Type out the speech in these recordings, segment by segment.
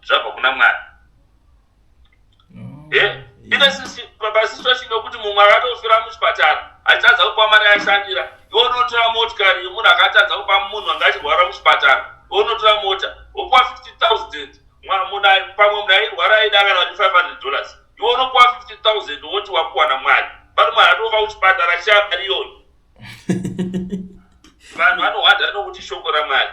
Zvabva kuna Mwari. Oh, Eh, ine pasituation yokuti mumwe akatofira muchipatara achitadza kupa mari yaashandira, iwe unotora motikari yemunhu akatadza kupa munhu anga achirwara muchipatara. Iwe unotora mota wopuwa 50,000. Pamwe munhu airwara aida kana kuti $500. Iwe unopuwa 50,000, woti wapuwa naMwari. Pano munhu atofa kuchipatara achiya mari iyoyo. Vanhu vanohwadha nokuti shoko raMwari.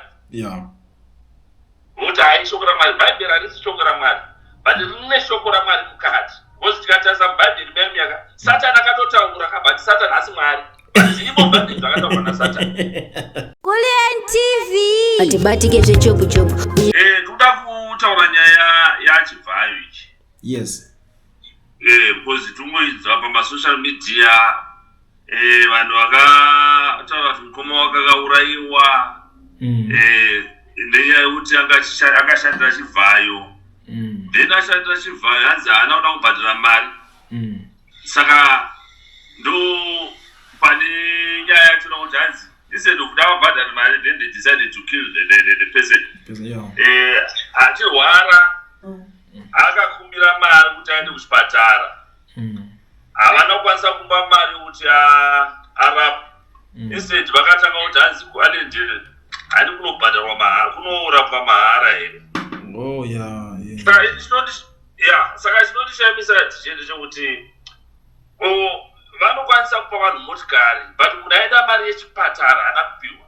Voti hai, shoko raMwari. Bhaibheri harisi shoko raMwari, but rine shoko raMwari mukati, because tikatarisa mubhaibheri muya muyaka, Satani akatotaura ka, but Satani hasi Mwari, but zvirimo mubhaibheri zvakataurwa naSatani. Kulian TV. Atibatike zvechopu chopu. Tikuda kutaura nyaya yaChivhayo ichi. Because tungoinzwa pamasocial media, vanhu vakataura kuti mukoma wake akaurayiwa nenyaya yekuti anga akashandira Chivhayo. Then ashandira Chivhayo, hanzi haana kuda kubhadhara mari. Saka ndo pane nyaya yachona kuti hanzi instead of kuda vabhadhara mari, then they decided to kill the person. Achirwara akakumbira mari kuti aende kuchipatara. Havana kukwanisa kumupa mari yokuti arapwe. Instead vakatanga kuti hanzi kuAllendale handi kunobhadharwa mahara, kunorapwa mahara here? Oh yeah. Saka chinondishamisa tiche ndechekuti vanokwanisa kupa vanhu motikari, but munhu aida mari yechipatara haana kupiwa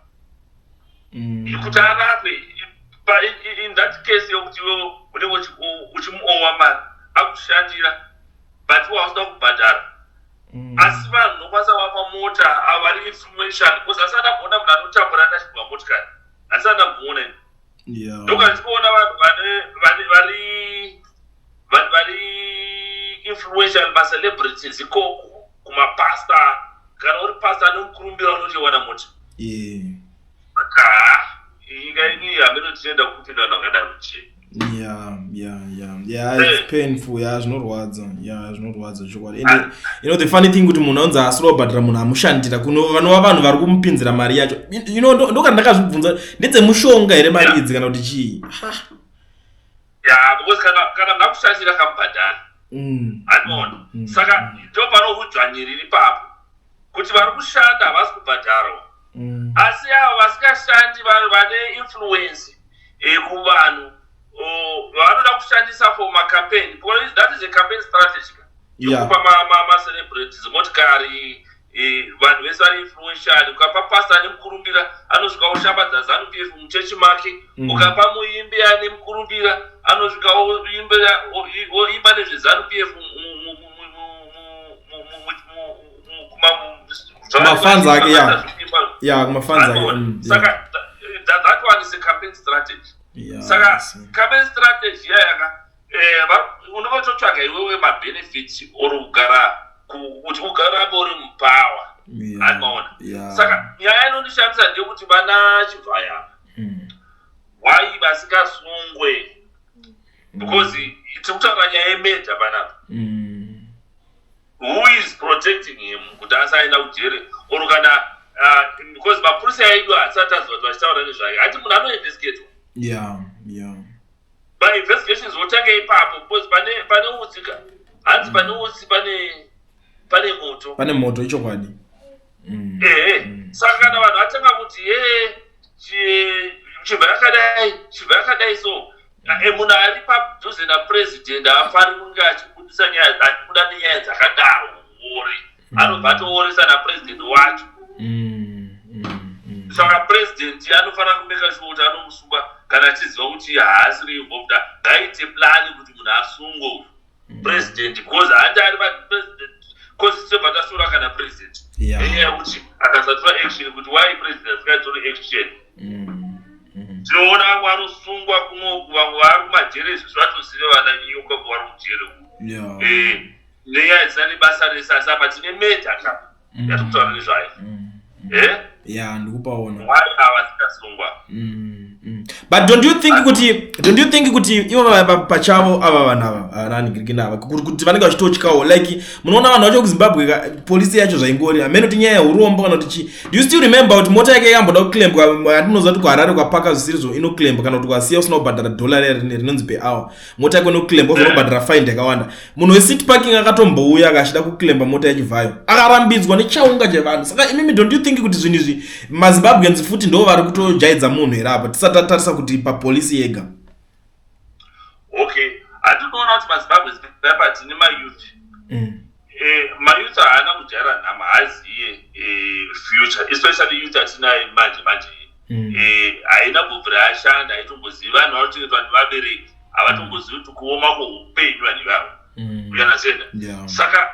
kuti arapwe. In that case yokuti iwe unenge uchimuowa mari, akushandira, but iwe hausida kubhadhara. Asi vanhu unokwanisa kuvapa mota, avo vari influential, because asati ndamboona munhu anotambura andachibva motikari, handisati ndamboona ini. Ndoka ndichikuona vanhu vane vane vari vanhu vari influential, macelebrities ikoko, kumapasta. Kana uri pasta ane mukurumbira, unotoiwana mota. Saka nyika ini hameno tichienda kupinda vanhu vakadaro chii. Yeah, it's painful. Yeah, zvinorwadza. Yeah, zvinorwadza chokwadi. And the funny thing kuti munhu anonzi asiri kubhadhara munhu amushandira, kuno vanova vanhu vari kumupinzira mari yacho. Ndokana ndakazvibvunza, ndedzemushonga here mari idzi kana kuti chii? Yeah, because kana munhu akushandira, kamubhadhara. Anoona. Saka ndo pano udzvanyiriri ipapo kuti vari kushanda havasi kubhadharwa, asi avo vasingashandi vane influence kuvanhu vanoda kushandisa for macampaign, because that is a campaign strategy yokupa macelebrities motikari. Vanhu vese vari influential. Ukapa pasta ane mukurumbira, anosvika oshambadza ZANU PF muchechi make. Ukapa muimbi ane mukurumbira, anosvika oimba nezveZANU PF. Kumafans ake, yeah, kumafans ake. Saka that one is a campaign strategy. Saka I see. Campaign strategy yayaka unototsvaga iwewe mabenefits or kugara kuti ugarambe uri mupower. Anoona. Saka nyaya inondishamisa ndeyekuti vana Chivhaya why vasingasungwe? Because tiri kutaura nyaya yemurder panapa. Who is protecting him kuti asaenda kujere? Or kana because mapurisa edu hatisati taziva kuti vachitaura nezvake, hati munhu anoinvestigatwa. Mainvestigations otanga ipapo, because pane utsi ka, hanzi pane utsi pane moto. Pane moto, ichokwadi. Ehe. Saka kana vanhu vatanga kuti ye Chivhayo akadai, Chivhayo akadai, so munhu ari padhuze napurezidendi haafaniri kunge achibudisa nyaya, achibuda nenyaya dzakadaro. Uri anobva atooresa napurezidendi wacho. Saka purezidendi anofanira kumake sure kuti anomusunga. Kana achiziva kuti haasiri involved, ngaite plan kuti munhu asungwe uyu president, because handi ari president, because tobva tasura kana president nenyaya yekuti akasatora action. Kuti why president asingatori action? Tinoona vamwe vanosungwa kunoku, vamwe vari kumajere izvozvo, vatozive vana nyoka vari kujere nenyaya dzisina nebasa rese. Asi apa tine murder ka yatikutaura nezvayo. Yeah, ndikupaona. Why ava vasingasungwa? But don't you think kuti ivo pachavo ava vanhu ava ananigirikina ava kuti vanenge vachitotyawo? Like, munoona vanhu vacho kuZimbabwe ka, polisi yacho zvaingori, hamene kuti nyaya yeurombo kana kuti chii. Do you still remember kuti mota yake yakamboda kuclampwa? Hatinoziva kuti kuHarare kwapaka zvisirizo inoclampwa, kana kuti kwasiya usina kubhadhara dhola riya rinonzi per hour, mota yako inoclampwa, uzonobhadhara fine yakawanda. Munhu wecity parking akatombouya akachida kuclampa mota yaChivhayo, akarambidzwa nechaunga chevanhu. Saka imimi, don't you think kuti zvinhu izvi maZimbabweans futi ndo vari kutojaidza munhu here apa, tisati tatarisa kuti papolisi yega? Okay, handinoona kuti maZimbabweans papa tine mayouth. Mayouth haana kujaira nhama, haaziye future, especially youth atinayo manje manje. Haina kubvira yashanda, haitombozivi. Vanhu vanochengetwa nevabereki, havatombozivi kuti kuoma kweupenyu vanhu ivavo. You understand? Yeah. Saka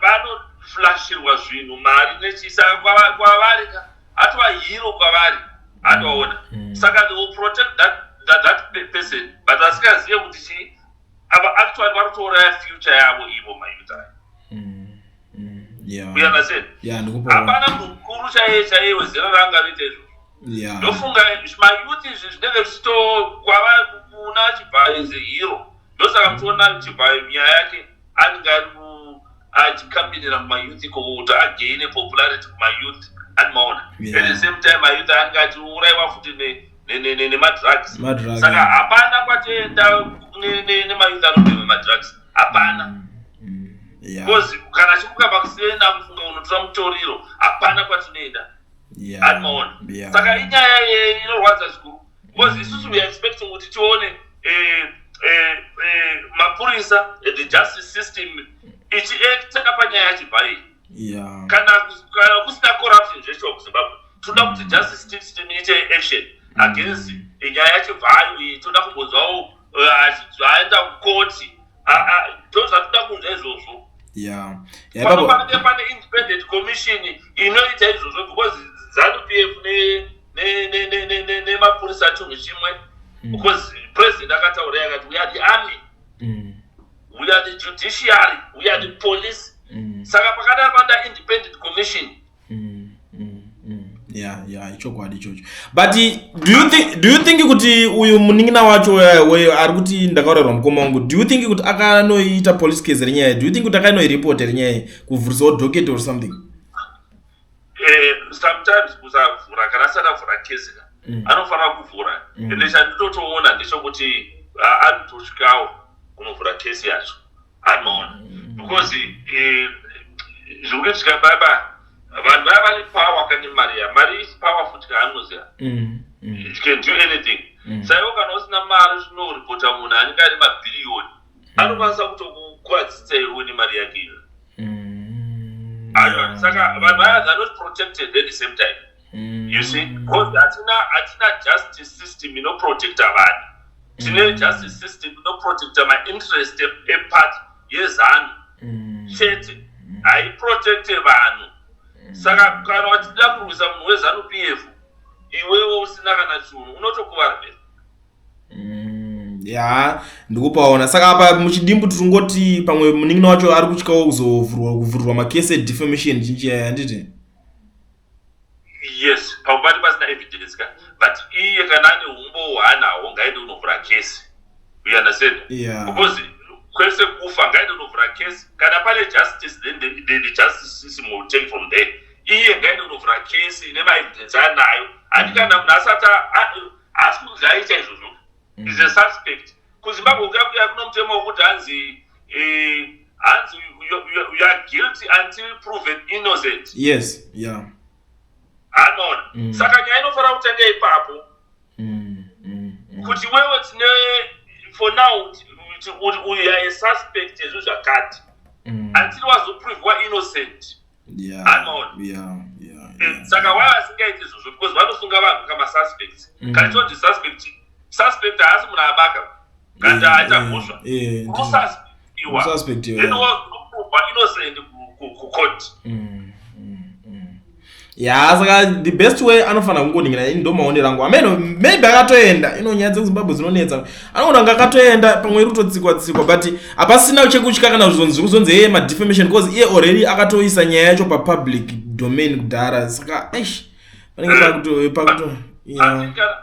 vanoflashirwa zvinhu, mari nechii. Saka kwavari ka, atova hero kwavari, atoona. Saka they will protect that person, but vasingazive kuti chii, ava actually vari kutouraya future yavo ivo mayouth aya. You understand? Yeah, ndikupaona. Hapana munhu mukuru chaiye chaiye wezera ranga anoita izvozvo. Ndofunga mayouth izvi zvinenge zvichito kwava kuna Chivhayo is a hero. Ndosaka muchiona Chivhayo nyaya yake anenge ari achikambinira kumayouth ikoko kuti againe popularity kumayouth, animaona. At the same time, mayouth anenge achiurayiwa futi nemadrugs. Madrugs, Saka yeah. hapana kwatoenda nemayouth anobhema madrugs, hapana. Because kana achimuka pakusiyena kufunga unotora mutoriro, hapana kwatinoenda. Animaona. Saka inyaya inorwadza zvikuru, because isusu we are expecting kuti tione mapurisa, the justice system ichiacta panyaya yaChivhayo. Kana kusina corruption zveshuwa kuZimbabwe, toda kuti justice system iite action against nyaya yaChivhayo iyi. Toda kumbonzwawo aenda kukoti. Ndo zvatoda kunzwa izvozvo. Pano Ipapo panenge pane independent commission inoita izvozvo, because ZANU PF nemapurisa chinhu chimwe, because president akataura akati, "We are the army, we are the judiciary, we are the police." Saka pakadaro panoda independent commission. Yeah, ichokwadi ichocho. But do you think kuti uyu munin'ina wacho ari kuti ndakaurayirwa mukoma wangu, do you think kuti akanoita police case renyaya? Do you think kuti akanoiripota renyaya, kuvhurisawo docket or something? Sometimes kusavhura, kana asati avhura kesi ka, anofanira kuvhura. Ende chanditotoona ndechekuti anotosvikawo kunovhura kesi yacho, anoona, because zviri kuitika baba, vanhu vaya vane power kane mari ya mari is power futi kaanoziva. It can do anything. Saiwo kana usina mari, zvinoripota munhu anenge ane mabhiriyoni, anokwanisa kutokukwadzisa iwe nemari yake iyo. Aiwa, saka vanhu vaya, they are not protected at the same time, you see, because hatina justice system inoprotecta vanhu. Tine justice system inoprotecta mainterest eparty yeZANU chete, haiprotecte vanhu. Saka kana wachida kurwisa munhu weZANU PF, iwewo usina kana chunhu, unotokuvara mberi. Ya, ndikupaona. Saka apa muchidimbu tirungoti pamwe munin'ina wacho ari kutyawo kuzovhurwa kuvhurirwa makesi edefamation chinchi, handiti? Yes, pamwe pati pasina evidence ka, but iye kana ane umbo hwaanahwo, ngaende kunovhura kesi, you understand? Yeah. Because kwese kufa, ngaende kunovhura kesi. Kana pane justice, then the justice system will take from there. Iye ngaende kunovhura kesi nemaevidence anayo. Handi kana munhu asati asi kunzi aita izvozvo, is a suspect. KuZimbabwe kuya kuya kuno mutemo wekuti hanzi you are guilty until proven innocent. Anoona. Saka nyaya inofanira kutanga ipapo, kuti wewe tine for now uyu are a suspect yezvinhu zvakati until wazoprovewa innocent. Anoona. Saka why vasingaiti izvozvo? Because vanosunga vanhu kamasuspects. Kana choti suspect, suspect haasi munhu abaka kana aita mhosva. Unosuspectiwa. Ususpectiwa, Then yeah. wazoprovewa innocent kucourt. Ya, saka the best way, anofanira kungoningira. Ini ndo maonero angu, ameno maybe akatoenda. Ino nyaya dzekuZimbabwe dzinonetsa. Anoona kunge akatoenda, pamwe iri kutotsikwa tsikwa, but hapasina chekutya kana zvonzi kuzonzi yeye madefamation, because iye already akatoisa nyaya yacho papublic domain kudhara. Saka eish, panenge pakuto, yeah. Asi kana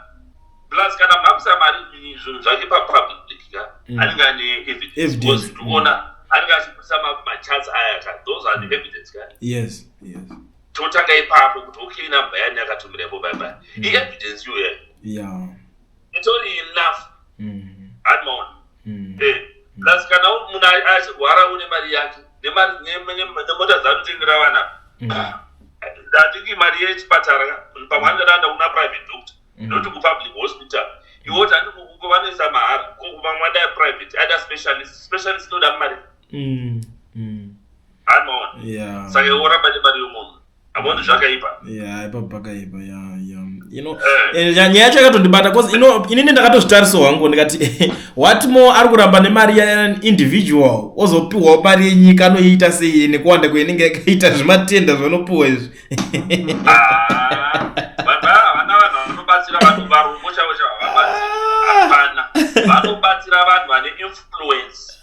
Plus kana munhu akuisa mari, zvinhu zvake papublic ka, anenge ane evidence. Evidence. Because ndikuona anenge achibudisa machats aya ka. Those are the evidence ka. Totanga ipapo kuti okay, namba yani yakatumira ipo bye bye, ievidence iyoyo. Itori enough. Handimaona. Plus kana munhu achirwara, une mari yake nemota dzaanotengera vana, handingi mari yechipatara ka, pamwe anoda kuna private doctor, noti kupublic hospital. Iwoti handi vanoisa mahara, pamwe ada private, ada specialist, specialist inoda mari. Handimaona. Saka iwe woramba nemari yomunhu, hamoni zvakaipa. Yeah, ipapo pakaipa, yeah. Nyaya yacho yakatondibata cause inini ndakatozvitarisawo hangu, ndikati what more ari kuramba nemari yaindividual, ozopiwawo mari yenyika, anoiita sei nekuwanda kweinenge yakaita zvematenda zvanopiwa izvi? Ah, vanhu havana vanhu vanobatsira vanhu, varombo chavo chavo havabatsiri, hapana vanobatsira vanhu vane influence.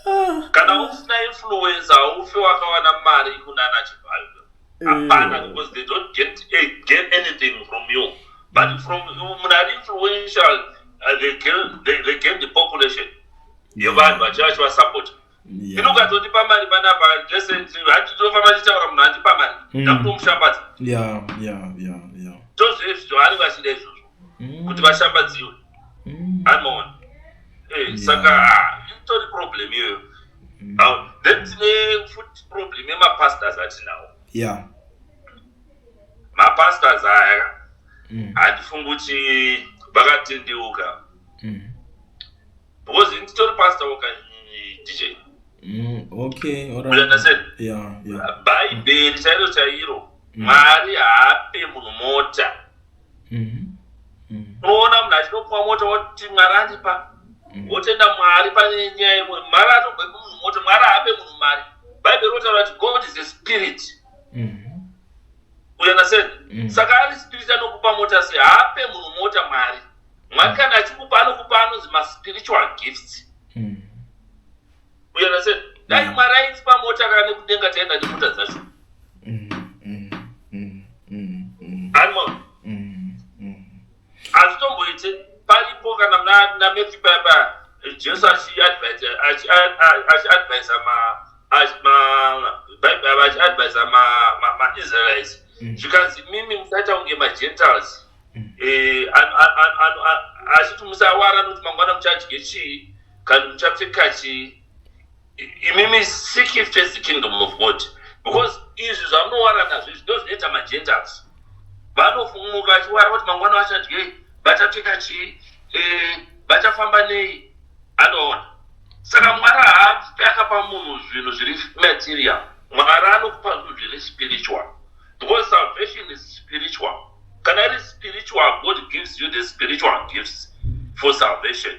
Kana usina influence, haufe wakawana mari kunana Chivhayo, hapana, because they don't get anything from you. But from munhu ari influential, they gain the population yevanhu vachiva vachivasapota. Ini ukatondipa mari panapa, handitofamba ndichitaura munhu andipa mari, ndakutomushambadza. Tozvezvo vari vachida izvozvo, kuti vashambadziwe. Anoona. Saka itori problem iyoyo. Then tine futi problem yemapastors atinawo. Mapastors aya, handifungi kuti vakatendeuka, because ini titori pastor woka, DJ. Okay, all You right. understand? Yeah. Bhaibheri chairo chairo, Mwari haape munhu mota. Unoona munhu achinopuwa mota, woti Mwari andipa, wotenda Mwari. Pane nyaya imwe, Mwari atobve munhu mota? Mwari haape munhu mari. Bhaibheri rotaura kuti God is a spirit. You understand? Saka ari spirit, anokupa mota sei? Haape munhu mota Mwari. Mwari kana achikupa, anokupa anonzi maspiritual gifts. You understand? Dai Mwari aitipa mota kana nekudenga, taenda nemota dzacho. Animo hazvitomboite. Paripo kana muna naMatthew papa, Jesu achiadvisa achiadvisa maIsraelites, zvikanzi, "Mimi musaita kunge magentiles." Achiti musawara nokuti mangwana muchadye chii kana muchapfeka chii. Imimi seek ye first the kingdom of God, because izvi zvamunowara nazvo izvi ndo zvinoita magentiles. Vanofunguka vachiwara kuti mangwana vachadyei, vachapfeka chii, vachafamba nei. Anoona. Saka Mwari haafi akapa munhu zvinhu zviri material. Mwari anokupa zvinhu zviri spiritual, because salvation is spiritual. Kana iri spiritual, God gives you the spiritual gifts for salvation,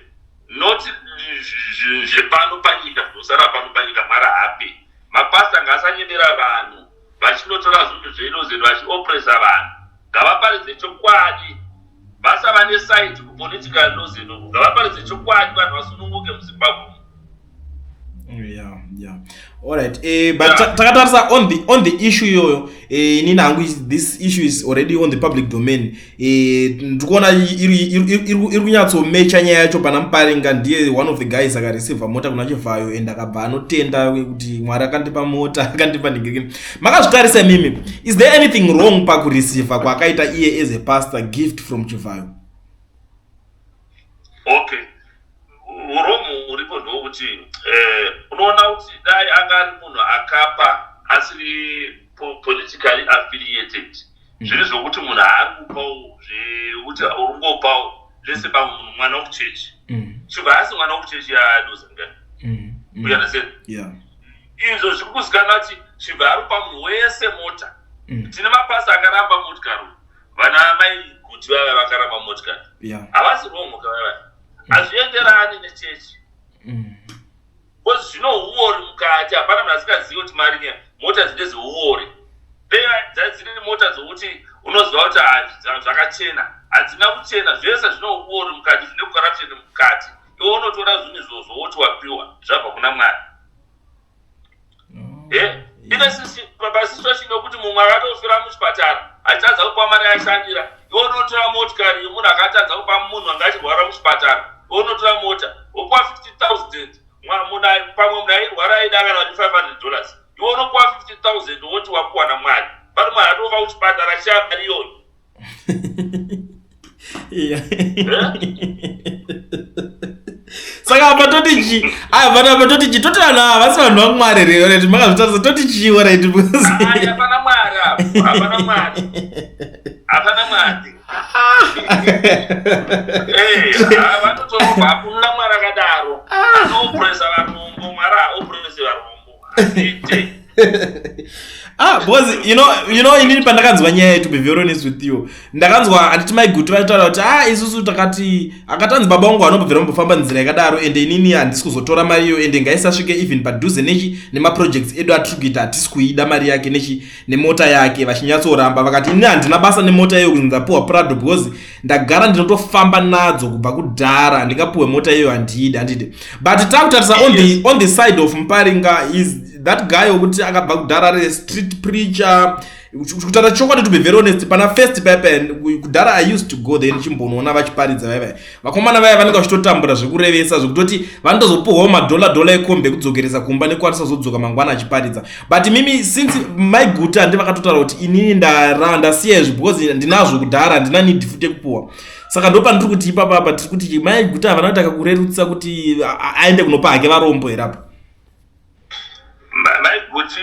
not zvinhu zvepano panyika zvinosara pano panyika. Mwari haape. Mapasta ngaasanyebera vanhu vachinotora zvinhu zveilozeni vachiopresa vanhu. Ngavaparidze chokwadi, vasava neside kupolitical lozeni uku. Ngavaparidze chokwadi, vanhu vasununguke muZimbabwe. Yeah, all right. But takatarisa on the issue iyoyo, inini hangu this issue is already on the public domain. Ndikuona iri kunyatsomecha nyaya yacho pana Muparinga. Ndiye one of the guys akareceiva mota kuna Chivhayo and akabva anotenda kuti Mwari akandipa mota, akandipa ndingirikini. Makazvitarisa imimi, is there anything wrong pakureceiva kwaakaita iye as a pastor gift from Chivhayo? Okay, uromu uripo ndokuti unoona kuti dai anga ari munhu akapa asiri politically affiliated, zviri zvokuti munhu haari kupawo zvekuti uri kungopawo lese pamwe munhu mwana wekuchechi. Chibva asi mwana wekuchechi yaadozangani. You understand? Yeah. Izvo zviri kuzikanwa kuti chibva ari kupa munhu wese mota. Tine mapasa akaramba motikari, vana mai Guti vava vakaramba motikari. Havasi wrong kavava, hazvienderani nechechi, because zvino uori mukati. Hapana munhu asingazivi kuti mari nyaya mota dzine zeuori. Dai dziri mota dzokuti unoziva kuti zvakachena, hadzina kuchena. Zvese zvino uori mukati, zvine corruption mukati. Iwe unotora zvinhu izvozvo woti wapiwa zvabva kuna Mwari. Oh, Ine pasituation yokuti mumwe akatofira muchipatara. Achitadza kupa mari yaashandira. Iwe unotora motikari yemunhu akatadza kupa munhu anga achirwara muchipatara. Iwe unotora mota wopuwa 50,000. Pamwe munhu airwara aida kana kuti $500. Iwe unopuwa 50,000 woti wapuwa naMwari. Pari munhu atofa kuchipatara achishaya mari iyoyo. Saka apa toti chi, aya apa toti chi, toti vanhu ava havasi vanhu vaMwari here? Right, makazvitarisa, toti chii? Right, because hapana Mwari apo, hapana Mwari, hapana Mwari. Vanotorobva, hakuna Mwari akadaro anooppressa varombo. Mwari haoppresse varombo, hazviite. Ah, because you know inini pandakanzwa nyaya, to be very honest with you, ndakanzwa, handiti, Maiguti vaitaura kuti, ah, isusu takati, akatanzi baba vangu vanobvira mbofamba nzira yakadaro, ende inini handisi kuzotora mari iyo, ende ngaisasvike even padhuze nechi nemaprojects edu atiri kuita, hatisi kuida mari yake nechi nemota yake. Vachinyatsoramba, vakati, inini handina basa nemota iyo, kunzi ndapiwa Prado, because ndagara ndinotofamba nadzo kubva kudhara, handingapiwe mota iyo, handiidi, handidi. But takutarisa on the side of Muparinga, is that guy wekuti akabva kudhara ari street preacher. Kutaura chokwadi, to be very honest, pana First pepe kudhara I used to go there ndichimbonoona vachiparidza. Vaivai vakomana vaya vanenge vachitotambura zvekurevesa, zvekutoti vanotozopuhwawo madhola dhola ekombe ekudzokeresa kumba nekukwanisa kuzodzoka mangwana achiparidza. But mimi, since Maiguta, handi vakatotaura kuti, inini ndasiya izvi because ndinazvo kudhara, handina need futi yekupuhwa. Saka ndo pandiri kuti ipapapa tiri kuti Maiguta havana kuti akakurerutsa kuti aende kunopa hake varombo here apa? Maiguti,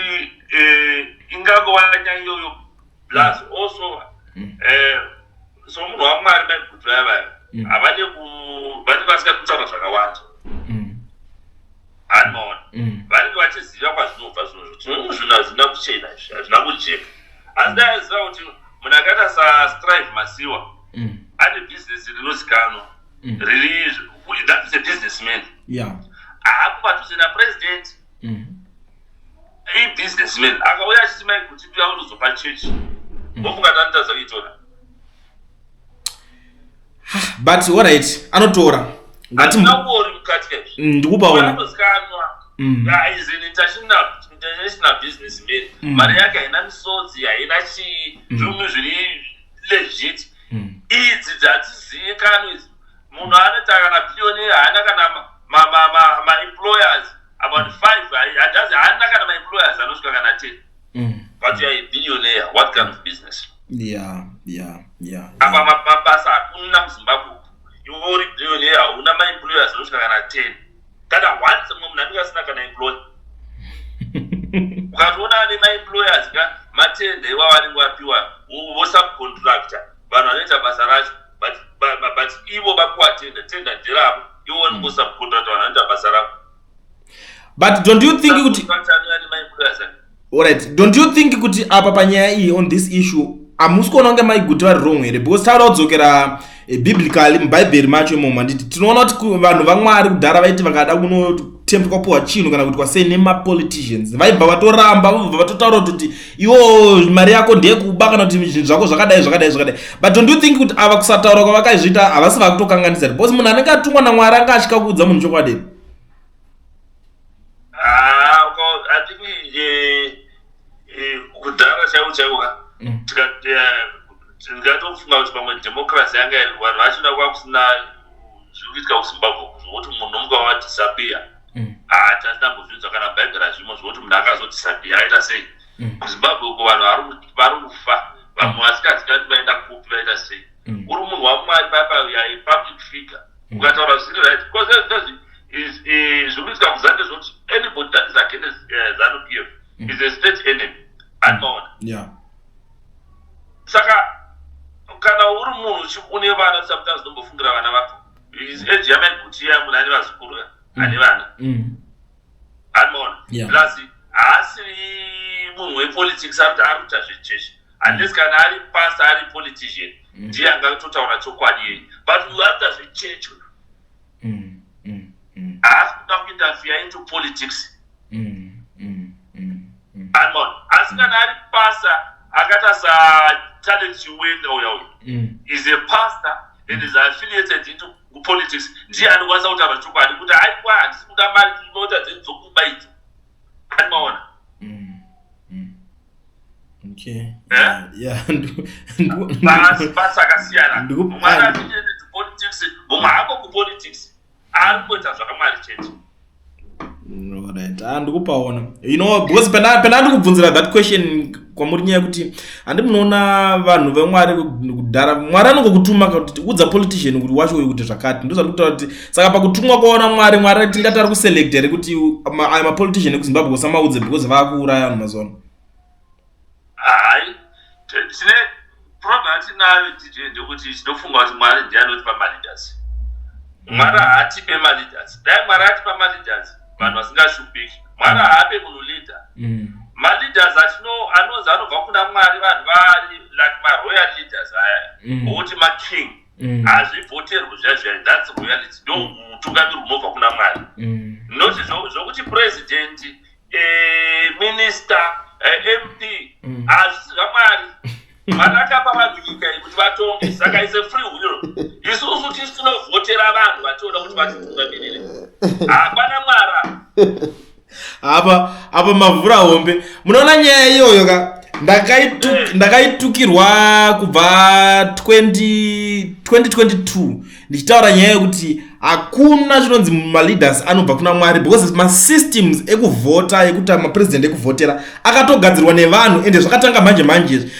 ingangova nyaya iyoyo, plus also somunhu waMwari, Maiguti vaya vaya havade vanenge vasingadi kutaura zvakawanda. Anoona vanenge vachiziva kwazvinobva zvinhu, zvinhu zvinhu hazvina kuchena izvi, hazvina kujeka. Asi dai aziva kuti munhu akaita saStrive Masiyiwa ane bhizinesi rinozikanwa riri, that is a businessman. Haapo padhuze napresident. Ibusinessman akauya achiti, Maiguti, ndoya kutozopa chechi, wofunga tanotadza kuitora? But alright, anotora. Hatina uori mukati kaizvi. Ndikupaona. Anozikanwa. Yeah, is an international businessman. Mari yake haina misodzi, haina chii, zvinhu zviri legit. Idzi dzadzizivikanwa idzi, munhu anoita kana billionaire, haana kana maemployers about five, haana kana maemployers anosvika kana 10, but you are a billionaire. What kind of business? Apa mabasa hakuna muZimbabwe uku, iwe uri billionaire, hauna maemployers anosvika kana 10, kana one. Mumwe munhu anenge asina kana employer. Ukatoona ane maemployers ka, matender iwavo anenge vapiwa, vosubcontractor vanhu vanoita basa racho, but ivo vapiwa tender, tender nderavo, ivo vanenge vosubcontractor vanhu vanoita basa ravo. But don't you think kuti Subcontractor anouya nemaemployers ake. Alright, don't you think kuti apa panyaya iyi, on this issue, hamusi kuona kunge Maiguti vari wrong here? Because tauda kudzokera biblically, mubhaibheri macho imomo, handiti tinoona kuti vanhu vaMwari kudhara vaiti vakada kunotempwa, kwapuwa chinhu kana kuti kwasei nemapoliticians, vaibva vatoramba, vobva vatotaura kuti iwo mari yako ndeyekuba, kana kuti zvinhu zvako zvakadai, zvakadai, zvakadai. But don't you think kuti ava kusataura kwavakaizviita havasi vakutokanganisa here? Because munhu anenge atumwa naMwari anga achika kuudza munhu chokwadi. Ah, I think kudhara chaiko chaiko ka, ndingatofunga kuti pamwe democracy yanga iri, vanhu vachona kwakusina zviri kuitika kuZimbabwe, zvokuti munhu nomuka wadisappear. Ah, tasina kuzvinzwa kana Bhaibheri hazvimo zvokuti munhu akazodisappear aita sei. KuZimbabwe uko vanhu vari kufa, vamwe vasingazivi vaenda kupi, vaita sei. Uri munhu waMwari papa, public figure, ukataura zvisiri right, because zviri kuitika kuZanu ndezvekuti anybody that is against ZANU PF is a state enemy, anomaona. Saka kana uri munhu une vana, sometimes unombofungira vana vako. Age yaMaiguti iya, munhu ane vazukuru, ane vana, anomaona. Plus haasiri munhu wepolitics, ari kuita zvechechi, unless kana ari pastor, ari politician, ndiye angatotaura chokwadi yei, but uyu ari kuita zvechechi, haasi kuda kuinterfere into politics. Anomaona. Asi kana ari pastor akaita saTalent Chiwenga uya uyu, is a pastor and is affiliated into politics, ndiye anokwanisa kutaura chokwadi kuti, aiwa, handisi kuda mari, mota dzedu dzokuba idzo, anomaona. Okay. Eh? Yeah. Basi basi akasiyana. Mumwe ari kupolitics, mumwe hako kupolitics. Ari kuita zvakamwari chete. Alright. Ah, ndikupaona. You know, because pena pena ndikubvunzira that question kwamuri nyaya yekuti handi munoona vanhu vemwari kudhara mwari anongokutuma kuti udza politician kuti wacho uyu kuti zvakati ndozvandikutaura kuti saka pakutumwa kwaona mwari mwari tingati ari kuselect here kuti aya mapolitician ekuzimbabwe usamaudze because vaakuuraya vanhu mazuva ano. Hayi, tine problem yatinayo DJ ndekuti tinofunga kuti Mwari ndiye anotipa maleaders. Mwari haatipe maleaders. Dai Mwari atipa maleaders vanhu vasingashupiki. Mwari haape munhu leader. Maleaders atino anonzi anobva kuna Mwari vanhu vari like maroyal leaders aya okuti making hazvivhoterwi zviya zviya, that's royalty, ndo utungamiri hunobva kuna Mwari. Not zvokuti president, minister, MP hazvisi zvaMwari. Mwari akapa vanhu nyika iyi kuti vatonge, saka is a free will. Isusu tisu tinovhotera vanhu vatinoda kuti vatitungamirire, hapana Mwari. Apa mavhura hombe. Munoona nyaya iyoyo ka, ndakaitukirwa kubva 20 2022 ndichitaura nyaya yekuti hakuna chinonzi maleaders anobva kuna Mwari, because masystems ekuvhota, ekuti mapresident ekuvhotera akatogadzirwa nevanhu, ende zvakatanga manje manje izvi.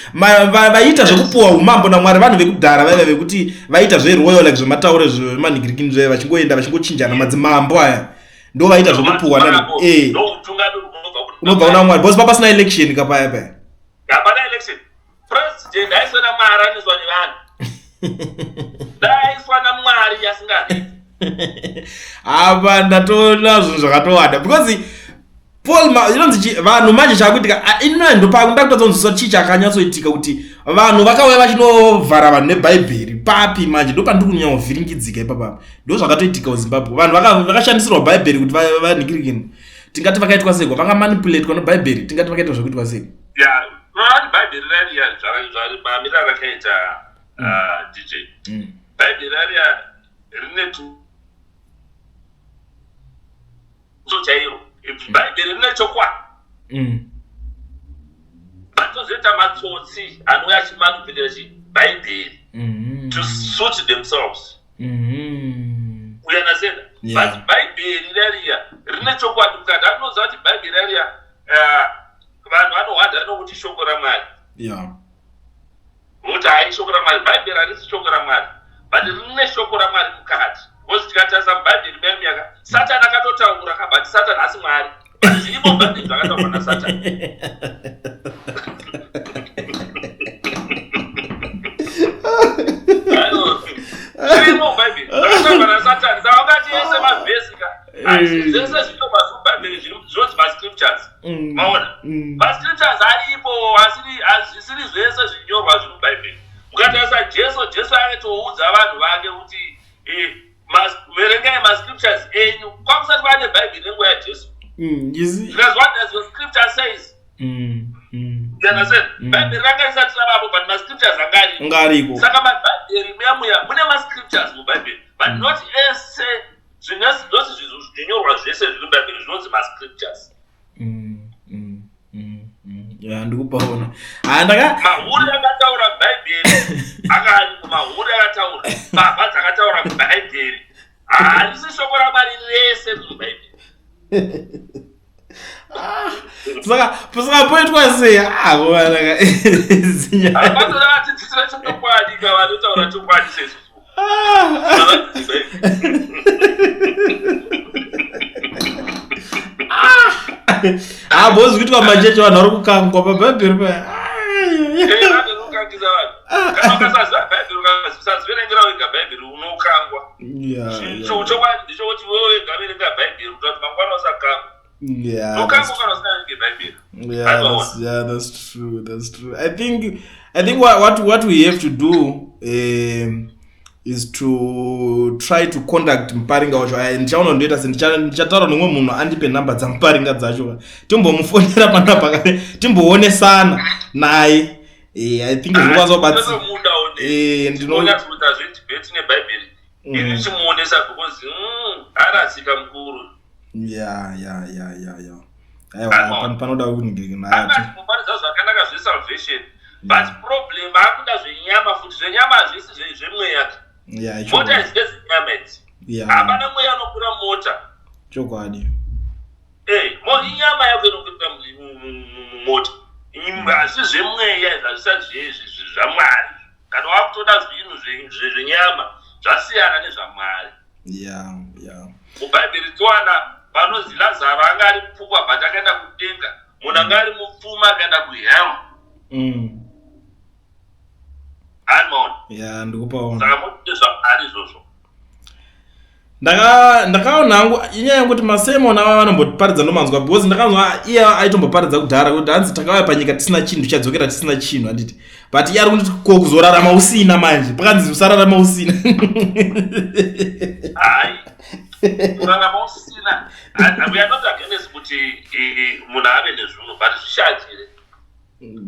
Vaiita zvekupuwa umambo naMwari vanhu vekudhara vaiva vekuti vaiita zveroyal, like zvematauro zvemanhingirikini zve vachingoenda vachingochinjana madzimambo aya, ndo vaiita zvekupuwa ndo utungamiri hunobva unobva kuna Mwari, because papasina election kapaya paya. Hapana election. President aiswa naMwari, anoiswa nevanhu. Dai aiswa naMwari asingadi. Apa ndatoona zvinhu zvakatowanda, because Paul inonzi vanhu manje chakuitika inona ndopakundakutadza kunzwisisa chii chakanyatsoitika kuti vanhu vakauya vachinovhara vanhu nebhaibheri papi. Manje ndopandiri kunyanyovhiringidzika ipapapa. Ndo zvakatoitika kuZimbabwe, vanhu vakashandisirwa bhaibheri kuti vanhingirikini, tingati vakaitwa seko, vakamanipulatwa nebhaibheri, tingati vakaitwa zvekuitwa seko. Ya, unoona kuti bhaibheri rariya mamiriro arakaita, DJ, bhaibheri rariya rine tuso chairo. Bhaibheri rine chokwadi, vatozoita matsotsi anouya achimanipulate chibhaibheri to suit themselves. You understand? Yeah. But bhaibheri rariya rine chokwadi mukati. Anoziva kuti bhaibheri rariya, vanhu vanohwadha nokuti shoko raMwari, nokuti hai shoko raMwari. Bhaibheri harisi shoko raMwari, but rine shoko raMwari mukati, because tikatarisa mubhaibheri muyani muyaka Satani akatotaura ka, but Satani hasi Mwari, but zvirimo mubhaibheri zvakataurwa naSatani. Zvirimo mubhaibheri zvakataurwa naSatani. Saka ungati ese mavhesi ka, zvese zvinobva mubhaibheri zvinonzi mascriptures. Maona? Mascriptures aripo, hazvisiri zvese zvinyorwa zviri mubhaibheri. Mukatarisa Jesu, Jesu akatoudza vanhu vake kuti verengai mascriptures enyu. Kwakusati kwaane bhaibheri nenguva yaJesu. You see? Because what does your scripture says? You understand? Bhaibheri ranga risati ravapo, but mascriptures anga ariko. Ungariko. Saka mabhaibheri muya muya mune mascriptures mubhaibheri, but not ese zvinoti zvinyorwa zvese zviri mubhaibheri zvinonzi mascriptures. Ya, ndikupaona. Ah, ndaka Mahuri akataura bhaibheri anga ariko, mahuri akataura, mbavha dzakataura mubhaibheri. Harisi shoko raMwari rese riri mubhaibheri. Saka poitwa sei? Ah, kuvanaka. Vatoda vadzidzisira chokwadi ka, vanotaura chokwadi sesusu. Havadzidzi bhaibheri. Ah, bozi kuitwa machechi vanhu vari kukangwa pabhaibheri paya. Vanokangisa vanhu. Kana ukasaziva bhaibheri, ukasaziverengera wega bhaibheri, unokangwa. Chokwadi ndechekuti iwewe wega verenga bhaibheri kuti mangwana usakangwa. Unokangwa kana usingaverenge bhaibheri. Yeah, that's true. That's true. I think what we have to do is to try to contact Muparinga wacho. Ndichaona ndoita se ndichataura nomwe munhu andipe namba dzaMuparinga dzacho, timbomufonera panapa, timboonesana naye. I think zvinokwanisa kubatsira. Ndinotomuda zvedebate nebhaibheri ini, ndichimuonesa because arasika mukuru. Yeah. Aiwa, panoda kungemuparidza zvakanaka zvesalvation, but problem akuda zvenyama futi. Zvenyama hazvisi zvemweya. Mota idzi ndedzenyama idzi, hapana mweya unokwira mota. Inyama yako inokwira mumota, hazvisi zvemweya izvi, hazvisati zvaMwari. Kana wakutoda zvinhu zvenyama, zvasiyana nezvaMwari. MuBhaibheri towana panonzi Lazaro anga ari mupfukwa, but akaenda kudenga. Munhu anga ari mupfuma akaenda kuhell. Animaona? Ya, ndikupaona. Saka motide zvaMwari izvozvo. Ndakaona hangu inyaya yekuti masermon ava vanomboparidza ndomanzwa, because ndakanzwa iye aitomboparidza kudhara kuti hanzi takauya panyika tisina chinhu, tichadzokera tisina chinhu, handiti? But iye ari kunditi ko kuzorarama usina manje, pakanzi usararama usina. Hai, kurarama usina, we are not against kuti munhu ave nezvinhu, but zvishandire,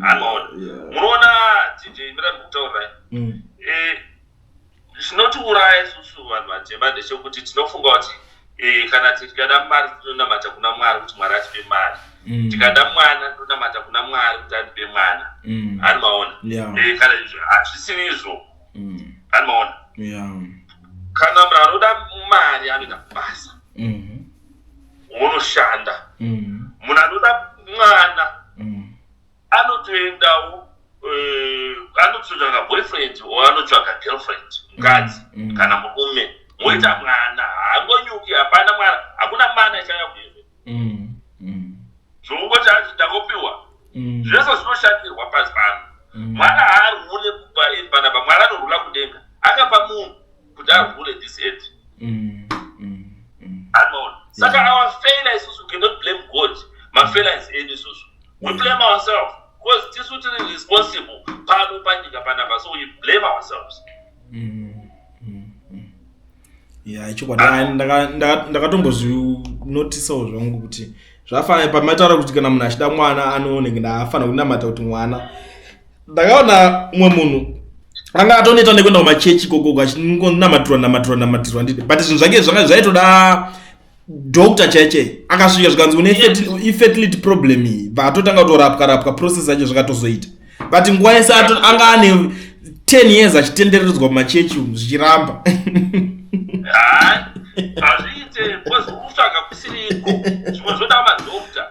anoona. Munoona, DJ, mira ndikutaurirai. Chinotiuraya isusu vanhu vatema ndechekuti tinofunga kuti kana tikada mari tinonamata kuna Mwari kuti Mwari atipe mari. Tikada mwana tinonamata kuna Mwari kuti atipe mwana. Hani maona? Kana hazvisiri izvo. Hani maona? Kana munhu anoda mari anoenda kubasa, wonoshanda. Munhu anoda mwana anotoendawo, anototsvaga boyfriend or anotsvaga girlfriend, mukadzi kana murume, moita mwana. Haangonyuki, hapana mwana, hakuna mana ichauya kuheaven. Zvokungoti hanzi ndangopiwa, zvese zvinoshandirwa pasi pano. Mwana haarule panapa, Mwari anorula kudenga. Akapa munhu kuti arule this earth. Anoona? Saka our failure isusu, we cannot blame God mafailures edu isusu. We blame ourselves because tisu tiri responsible pano panyika panapa, so we blame ourselves. Ya, ichokwadi. Ndakatombozvinotisawo zvangu kuti zvafanana pamataura kuti kana munhu achida mwana anooneke ndaafanira kunamata kuti mwana. Ndakaona umwe munhu anga atoneta nekuenda kumachechi ikokoko achingonamatirwa, namatirwa, namatirwa ndidi, but zvinhu zvake zvanga zvaitoda doctor chaichai. Akasvika zvikanzi une infertility problem iyi, bva atotanga kutorapwa rapwa, process yacho zvakatozoita, but nguva yese anga ane 10 years achitenderedzwa mumachechi umu zvichiramba. Hai, hazviite because uri kutsvaga kusiriko. Zvimwe zvoda madhokta,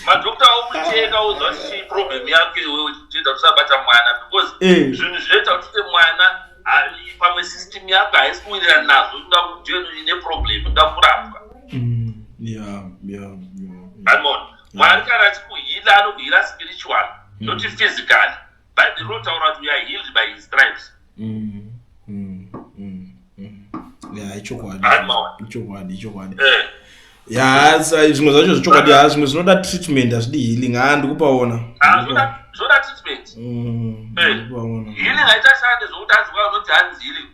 madhokta okucheka uziva kuti chii problem yako iwewe chiita kusabata mwana, because zvinhu zvinoita kuti uite mwana, pamwe system yako haisi kuwirirana nazvo, unoda ndiyo ine problem, unoda kurapwa. Amon Mwari kana achikuheala anokuheala spiritual, not physically. Bhaibheri rinotaura kuti we are healed by his stripes. Ya, ichokwadi. Ichokwadi, ichokwadi. Ya, zvimwe zvacho zvechokwadi. Ha, zvimwe zvinoda treatment, hazvidi healing. Ha, ndikupaona. Zvoda treatment. Ndikupaona. Healing haitashande zvokuti hanzi kwa unoti hanzi healing.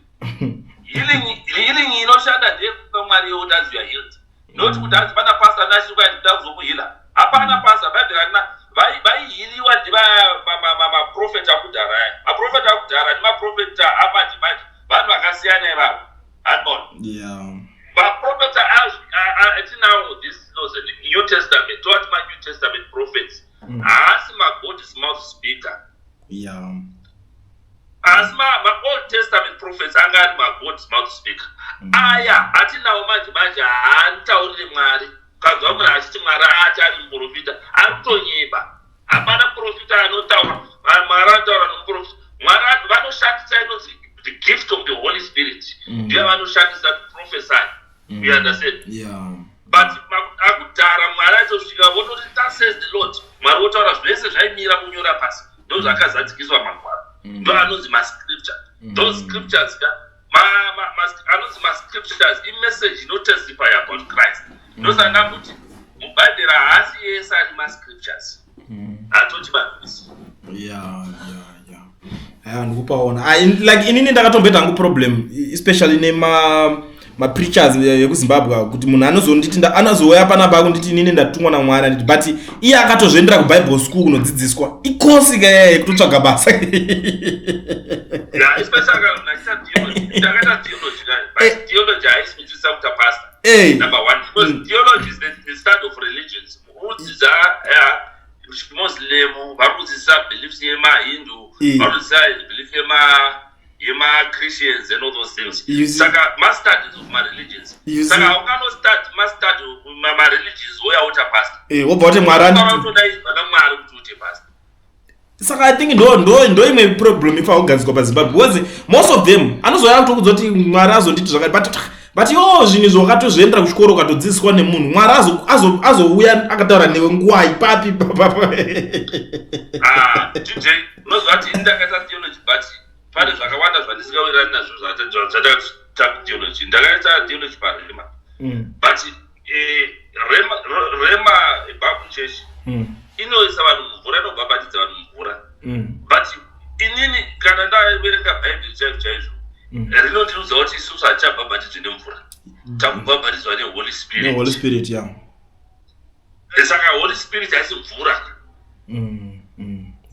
Healing inoshanda ndeyekupa Mwari yokuti hanzi you are healed, not kuti hanzi pana pastor nashi kwaida kuzokuheala. Hapana pastor, Bhaibheri harina. Vaihealiwa ndiva maprofeta akudhara aya. Maprofeta akudhara nemaprofeta amanje manje vanhu vakasiyana ivavo, handibona? Maprofeta atinawo this laws, New Testament, towati maNew Testament prophets, haasi maGod's mouth speaker. Asi maOld Testament prophets anga ari maGod's mouth speaker. Aya atinawo manje manje haanitaurire Mwari. Ukanzwa munhu achiti Mwari ati ari muprofita, ari kutonyeba. Hapana muprofita anotaura, Mwari anotaura nomuprofita. Mwari vanoshandisa inonzi the gift of the Holy Spirit, ndiyo vanoshandisa to prophesy. You understand? Yeah. But akudhara Mwari achosvika vototi, "Thus says the Lord." Mwari votaura zvese zvaimira kunyora pasi, ndo zvakazadzikiswa Magwaro. Ndo anonzi mascripture. Those scriptures ka anonzi mascriptures imessage inotestify about Christ. Ndosaka ndakuti muBhaibheri haasi yese ari mascriptures, hatoti mavhesi. Ya, aya ndikupaona. Like inini ndakatomboita hangu problem, especially nema mapreachers ekuZimbabwe, kuti munhu anozonditi anozouya panapa akunditi inini ndatumwa naMwari, anditi, but iye akatozviendera kuBible school kunodzidziswa ikosi ka yaya yekutotsvaga basa. Yeah, especially kana munhu achiita theology. Ndakaita theology guys, but theology haisi kudzidzisa kuita pastor. Number one, because theology is the study of religion. mareligions, uri kudzidza Muslim, vari kudzidzisa beliefs yemaHindu, vari kudzidzisa belief yemaChristians and all those things. You see- Saka mastudies of mareligions. You see- Saka haunganostudy mastudy mareligions woya uta pastor. Wobva kuti Mwari Ungava anditi. kutodaidzwa naMwari kuti uite pastor. Saka I think ndo imwe problem ifa kugadziswa paZimbabwe, because most of them anozouya kutokudza kuti Mwari azonditi zvakati, but iwo zvinhu izvo wakatozviendera kuchikoro, ukatodzidziswa nemunhu. Mwari azouya akataura newe nguwai, papi? Ah, DJ, unoziva kuti ini ndakaita theology, but pane zvakawanda zvandisingawirirani nazvo zvandakaita theology. Ndakaita theology paRhema, but Rhema Bible Church inoisa vanhu mumvura, inobhabhatidza vanhu mumvura, but inini kana ndaverenga Bhaibheri chaizvo chaizvo, rinondiudza kuti isusu hatichabhabhatidzwi nemvura, takubhabhatidzwa neHoly Spirit. NeHoly Spirit, ya. Saka Holy Spirit haisi mvura.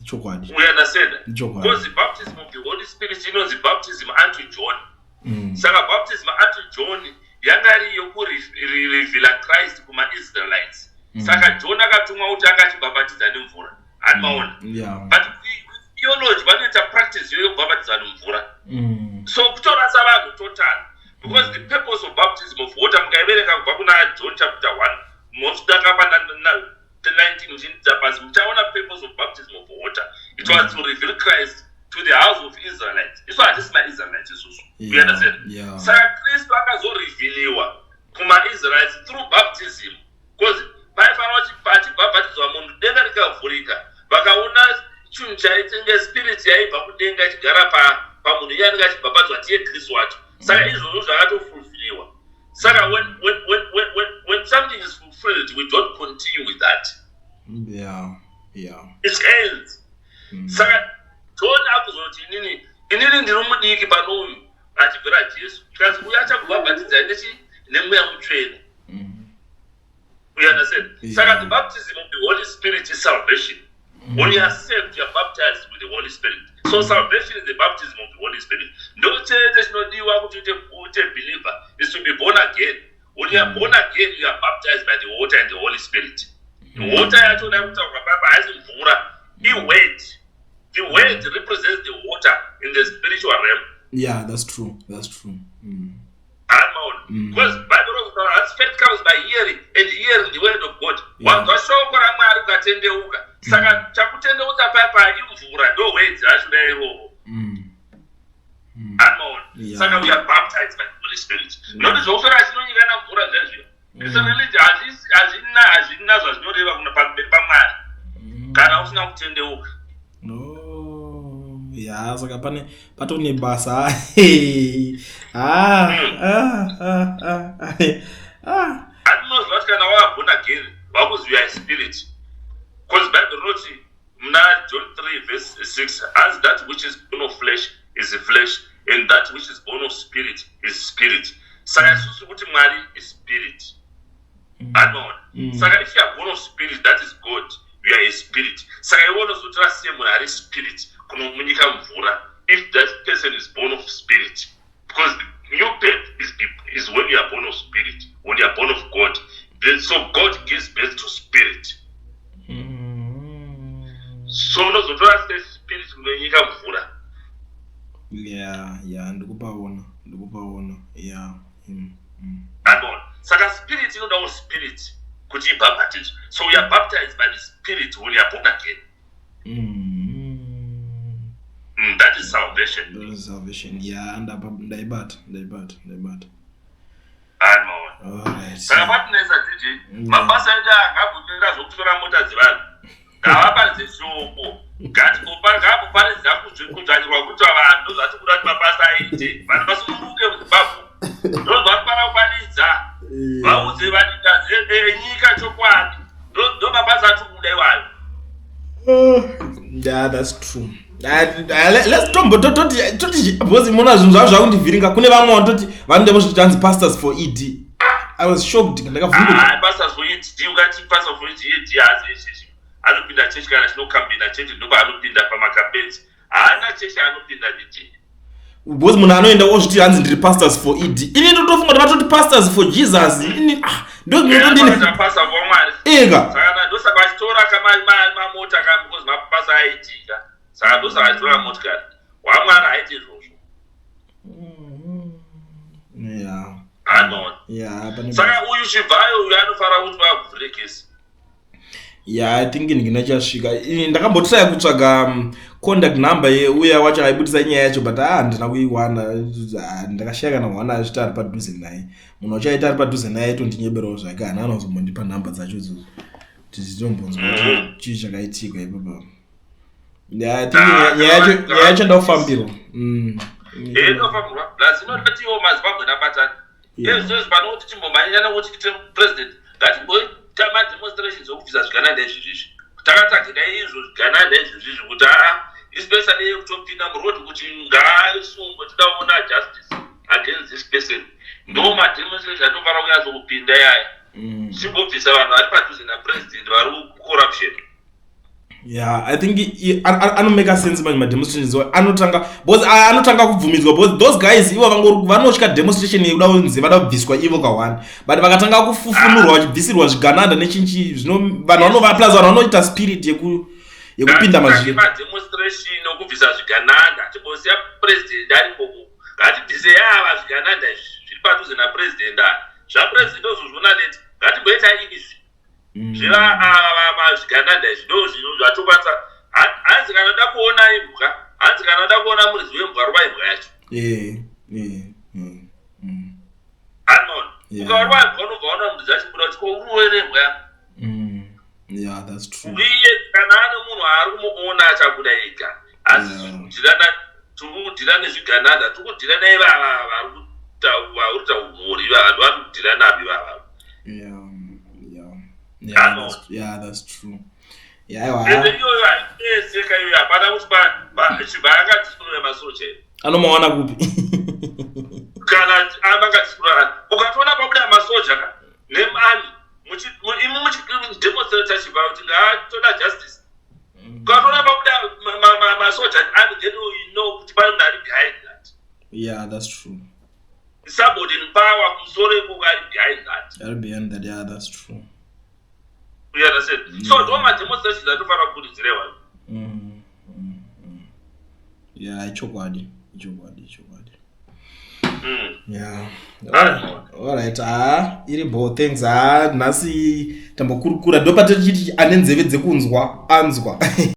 Chokwadi. We understand? Chokwadi. Because baptism of the Holy Spirit inonzi baptism unto John. Saka baptism unto John yanga iri yokureveala Christ kumaIsraelites. Saka John akatumwa kuti anga achibhabhatidza nemvura, handimaona? Yeah. But theology vanoita practice iyo yokubhabhatidza nemvura. So kutorasa vanhu total, because the purpose of baptism of water, mukaiverenga kubva kuna John chapter 1 mosvika pa 19 muchiindidza pasi, muchaona purpose of baptism of water. It was to reveal Christ to the house of Israelites. Isu hatisi maIsraelites isusu. You understand? Yeah. Saka Kristu akazorevealiwa kumaIsraelites through baptism, because paifanira kuti pachibhabhatidzwa munhu, denga rikavhurika, vakaona chinhu chaitenge spirit yaibva kudenga ichigara pamunhu iye anenge achibhabhatidzwa, tiye Kristu wacho. Saka izvozvo zvakatofulfiliwa. Saka when something is fulfilled, we don't continue with that. It ends. Saka John akuzoti, Inini ndiri mudiki pano uyu," achibvira Jesu, tikazi uyu achakubhabhatidzai nechi? Nemweya Mutsvene. You understand? Yeah. Saka the baptism of the Holy Spirit is salvation. When you are saved, you are baptized with the Holy Spirit. So salvation is the baptism of the Holy Spirit. Ndo chete chinodiwa kuti uite believer is to be born again. When you are born again, you are baptized by the water and the Holy Spirit. Water yacho da kutaurwa papa haisi mvura, iword. The word represents the water in the spiritual realm. Yeah, that's true, that's true. Amaona? Because Bible rozotaura hanzi faith comes by hearing, and hearing the word of God. Wanzwa shoko raMwari, ukatendeuka. Saka chakutendeutsa papa imvura, ndo words racho da iroro. Amaona? Yeah. Saka we are baptized by the Holy Spirit, noti zvokusora chinonyikana mvura zvezviya. It's a religion, hazvina zvazvinoreva kuna pamberi paMwari kana usina kutendeuka. No, ya, saka pane patone basa. Ah, ah, ah, ah, ah. Andinoziva kuti kana wava born again, wakuzi you are a spirit, because Bible rinoti muna John 3 verse 6 hanzi, "That which is born of flesh is flesh, and that which is born of spirit is spirit." Saka isusu kuti Mwari is spirit, anoona? Saka if you are born of spirit, that is God, you are a spirit. Saka iwe unozotora sei munhu ari spirit kunomunyika mvura if that person is born of spirit? Because the new birth is when you are born of spirit, when you are born of God. Then, so God gives birth to spirit. So unozotora sei spirit kunonyika mvura? Ya, ndikupaona, ndikupaona, ya. Anoona? Saka spirit inodawo spirit kuti ibhabhatidzwe. So we are baptized by the Spirit when you are born again. That is salvation. That is salvation, ya. Ndaibata, ndaibata, ndaibata. Anoona? Alright. Saka patinetsa, DJ, mabasa edu angabvumira zvokutora mota dzevanhu, ngavaparidze shoko, ngavaparidza kudzvanyirwa kuitwa vanhu. Ndozvati kuda kuti mabasa aite, vanhu vasununguke muZimbabwe. Ndozvanofanira kuparidza, vaudze vanikazi enyika chokwadi. Ndo mabasa atiri kuda iwayo. Yeah, that's true. Let's tombo toti toti, because mona zvinhu zvavo zvakundivhiringa. Kune vamwe vanototi vanoda kuzviti hanzi pastors for ED. I was shocked, ndakavhunduka. Ah, pastors for ED, ukati pastor for ED, ED hazi izvezvi anopinda chechi kana chinokambina chechi, ndopaanopinda pamacampaigns. Haana chechi anopinda, DJ. Because munhu anoenda ozviti hanzi ndiri pastors for ED, ini ndotofunga kuti vatoti pastors for Jesus. Ini, ah, Ndopasa wamwari. Ega. Saka ndosaka vachitora kamamota ka because mapasa aitika. Saka ndosaka vachitora motikari. Wamwari haiti izvozvo. Yeah. Anoona. Yeah, pane Saka uyu Chivhayo uyu anofara kuti vavhure kesi. Yeah, I think ndinachasvika. Ndakambotraya kutsvaga contact number yeuya wacho aibudisa nyaya yacho, but ah, handina kuiwana. Ah, ndakashaya kana mwana achiti ari padhuze naye. Munhu wacho aiti ari padhuze naye aitondinyeberewo zvake, haana kana kuzombondipa nhamba dzacho idzodzo kuti tizombonzwa kuti chii chakaitika ipapa. Yeah, I think nyaya yacho ndakufambirwa. Inofambirwa. Plus inodatiwo maZimbabwe nabatani. Ezvizvozvi pano kuti timbomhanyira nekuti tiite president, ngatimboita mademonstrations okubvisa zvigananda izvizvizvi. Takatageda izvo zvigananda izvizvizvi kuti aa, especially yekutopinda muroad kuti ngaasungwe, toda kuona justice against this person. Ndo mademonstration atofanira kunyatsokupinda yaya, tichimbobvisa vanhu vari padhuze napresident vari kucorruption. Yeah, I think anomake sense manje mademonstrations anotanga because aya anotanga kubvumidzwa, because those guys ivo vangori vanotya demonstration yekuda kunzi vada kubviswa ivo ka1, but vakatanga kufufunurwa vachibvisirwa zvigananda nechinchi zvino vanhu vanova, plus vanhu vanoita spirit yekupinda mazviri. Mademonstration okubvisa zvigananda, timbosiya president arikoko, ngatibvise ava zvigananda izvi zviri padhuze napresident aya. Zvapresident ozozviona neti ngatimboita izvi zviva ava zvigananda izvi ndo zvinhu zvatokwanisa. Hanzi kana uda kuona imbwa, hanzi kana uda kuona muridzi wembwa, rova imbwa yacho. Anon ukavarova imbwa unobva waona muridzi achibuda kuti ko uruwere imbwa yangu. Yeah, that's true. Uye kana ane munhu aari kumuona achabuda ega, asi tiri kudhira nezvigananda, tiri kudhira naivava vari kuita umhori, vanhu vari kudhira navo ivava. Yeah, that's true. Yeah, aiwa. Ende iyoyo haiseka iyoyo, hapana kuti chibva akadisiplinwa masoja here. Anomawana kupi? Kana vangadisiplinwa, ukatoona pabuda masoja ka nearmy, imi muchidemonstrata chibva kuti ngaatoda justice, ukatoona pabuda masoja army, then you know kuti pane munhu ari behind that. Yeah, that's true. Somebody in power kumusoro ikoko ari behind that. Ari behind that, yeah, that's true. You understand? So ndo mademonstrations atofanira kukurudzirwa. Yeah, ichokwadi, ichokwadi, ichokwadi. Yeah. Alright, ah, iri bo, thanks. Ah, nhasi tambokurukura, ndopatichiti ane nzeve dzekunzwa anzwa.